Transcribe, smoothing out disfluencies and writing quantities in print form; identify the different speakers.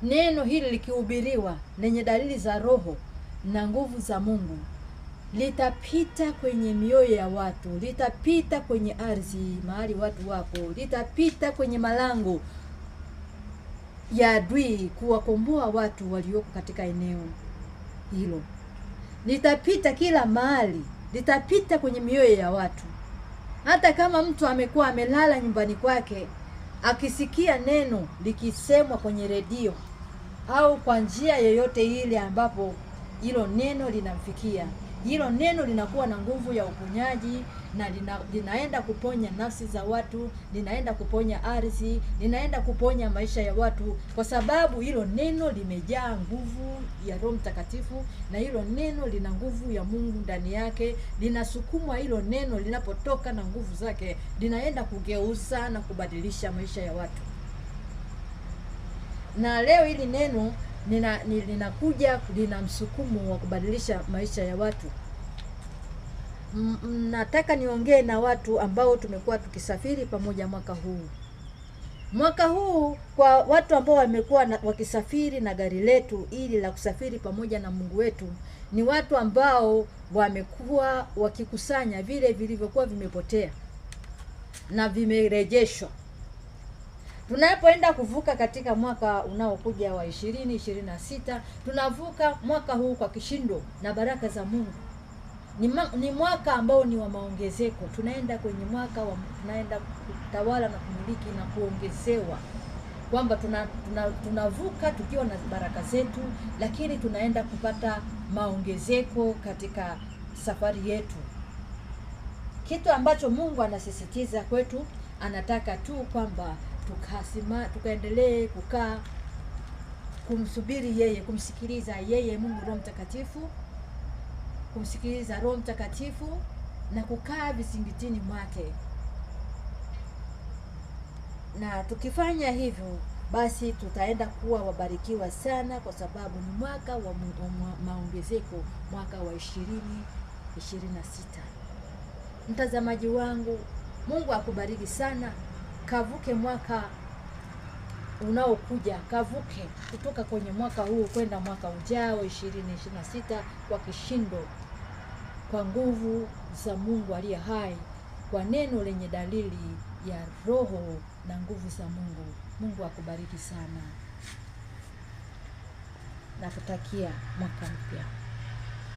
Speaker 1: Neno hili likihubiriwa lenye dalili za Roho na nguvu za Mungu litapita kwenye mioyo ya watu, litapita kwenye ardhi mahali watu wapo, litapita kwenye malango ya adui kuwakomboa watu walioko katika eneo hilo. Litapita kila mahali, litapita kwenye mioyo ya watu. Hata kama mtu amekuwa amelala nyumbani kwake, akisikia neno likisemwa kwenye redio au kwa njia yoyote ile ambapo hilo neno linamfikia, hilo neno linakuwa na nguvu ya uponyaji na linaenda kuponya nafsi za watu, linaenda kuponya ardhi, linaenda kuponya maisha ya watu, kwa sababu hilo neno limejaa nguvu ya Roho Mtakatifu, na hilo neno lina nguvu ya Mungu ndani yake. Linasukumwa hilo neno linapotoka na nguvu zake, linaenda kugeuza na kubadilisha maisha ya watu. Na leo hili neno linakuja lina msukumo wa kubadilisha maisha ya watu. Nataka niongee na watu ambao tumekuwa tukisafiri pamoja mwaka huu. Mwaka huu kwa watu ambao wamekuwa wakisafiri na gari letu ili la kusafiri pamoja na Mungu wetu, ni watu ambao wamekuwa wakikusanya vile vilivyokuwa vimepotea na vimerejeshwa. Tunapoenda kuvuka katika mwaka unaokuja wa 2026, tunavuka mwaka huu kwa kishindo na baraka za Mungu. Ni mwaka ambao ni wa maongezeko. Tunaenda kwenye mwaka wa, tunaenda kutawala na kumiliki na kuongezewa, kwamba tunavuka tukiwa na baraka zetu, lakini tunaenda kupata maongezeko katika safari yetu. Kitu ambacho Mungu anasisitiza kwetu, anataka tu kwamba tukaendelee kukaa kumsubiri yeye, kumsikiliza yeye Mungu Roho Mtakatifu, kumsikiliza Roho Mtakatifu na kukaa vizingitini mwake. Na tukifanya hivyo, basi tutaenda kuwa wabarikiwa sana, kwa sababu ni mwaka wa maongezeko, mwaka wa 2026. Mtazamaji wangu, Mungu akubariki sana. Kavuke mwaka unaokuja, kavuke kutoka kwenye mwaka huu kwenda mwaka ujao 2026 kwa kishindo, kwa nguvu za Mungu aliye hai, kwa neno lenye dalili ya Roho na nguvu za Mungu. Mungu akubariki sana. Nakutakia mwaka mpya.